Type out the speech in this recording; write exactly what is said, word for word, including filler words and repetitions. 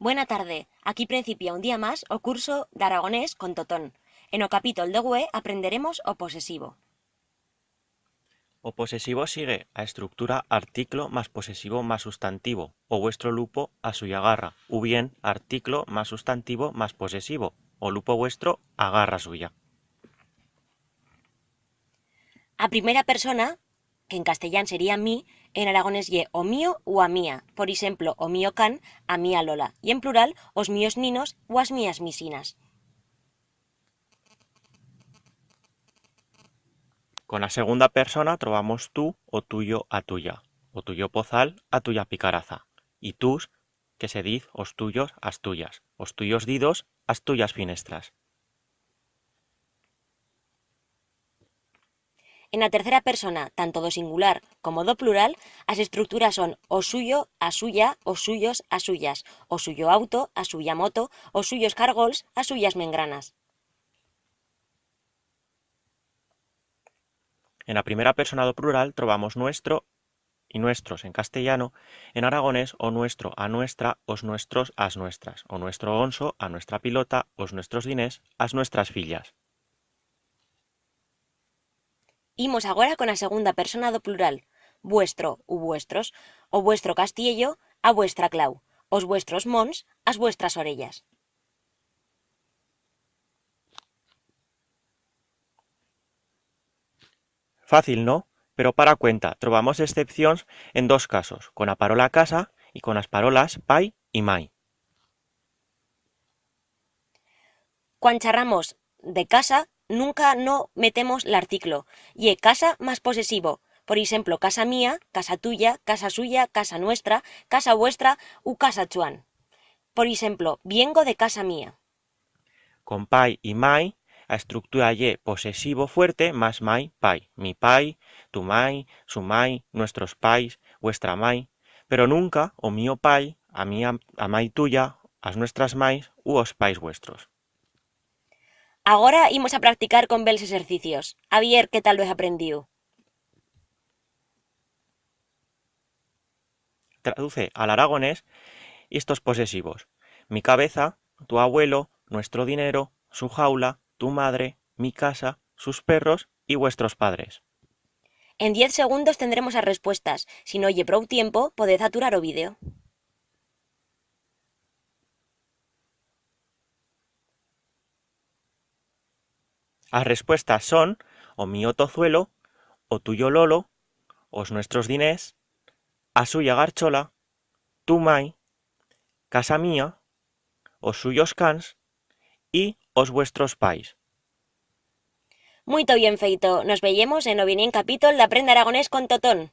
Buena tarde. Aquí principia un día mas o curso d'aragonés con Totón. En o capítol de hue aprenderemos o posesivo. O posesivo sigue a estructura articlo mas posesivo mas sustantivo, o vuestro lupo a suya garra, u bien articlo mas sustantivo mas posesivo, o lupo vuestro a garra suya. A primera persona, que en castellán sería mi, en aragonés ye o mío u a mía. Por eixemplo, o mío can, a mía Lola. Y en plural, os míos ninos u as mías misinas. Con a segunda persona trobamos tu, o tuyo, a tuya, o tuyo pozal, a tuya picaraza, y tus, que se diz os tuyos, as tuyas, os tuyos didos, as tuyas finestras. En a tercera persona, tanto d'o singular como d'o plural, as estructuras son o suyo, a suya, os suyos, as suyas, o suyo auto, a suya moto, os suyos cargols, as suyas mengranas. En a primera persona d'o plural trobamos nuestro y nuestros en castellano, en aragonés o nuestro, a nuestra, os nuestros, as nuestras, o nuestro onso, a nuestra pilota, os nuestros diners, as nuestras fillas. Imos agora con a segunda persona d'o plural, vuestro u vuestros, o vuestro castiello, a vuestra clau, os vuestros mons, as vuestras orellas. Fácil, no? Pero para cuenta, trobamos excepcions en dos casos, con a parola casa y con as parolas pai y mai. Cuan charramos de casa, nunca no metemos l'articlo. Ye casa mas posesivo. Por eixemplo, casa mía, casa tuya, casa suya, casa nuestra, casa vuestra u casa Chuan. Por eixemplo, viengo de casa mía. Con pai y mai, a estructura ye posesivo fuerte mas mai pai. Mi pai, tu mai, su mai, nuestros pais, vuestra mai. Pero nunca o mío pai, a mía, a mai tuya, as nuestras mais u os pais vuestros. Agora imos a practicar con bels exercicios. A vier qué tal lo hez aprendiu. Traduce al aragonés estos posesivos: mi cabeza, tu abuelo, nuestro dinero, su jaula, tu madre, mi casa, sus perros y vuestros padres. En diez segundos tendremos as respuestas. Si no ye prou tiempo, podez aturar o vídeo. As respuestas son o mío tozuelo, o tuyo lolo, os nuestros diners, a suya garchola, tu mai, casa mía, os suyos cans y os vuestros pais. Muito bien feito. Nos veyemos en o vinient capítol d'Aprende Aragonés con Totón.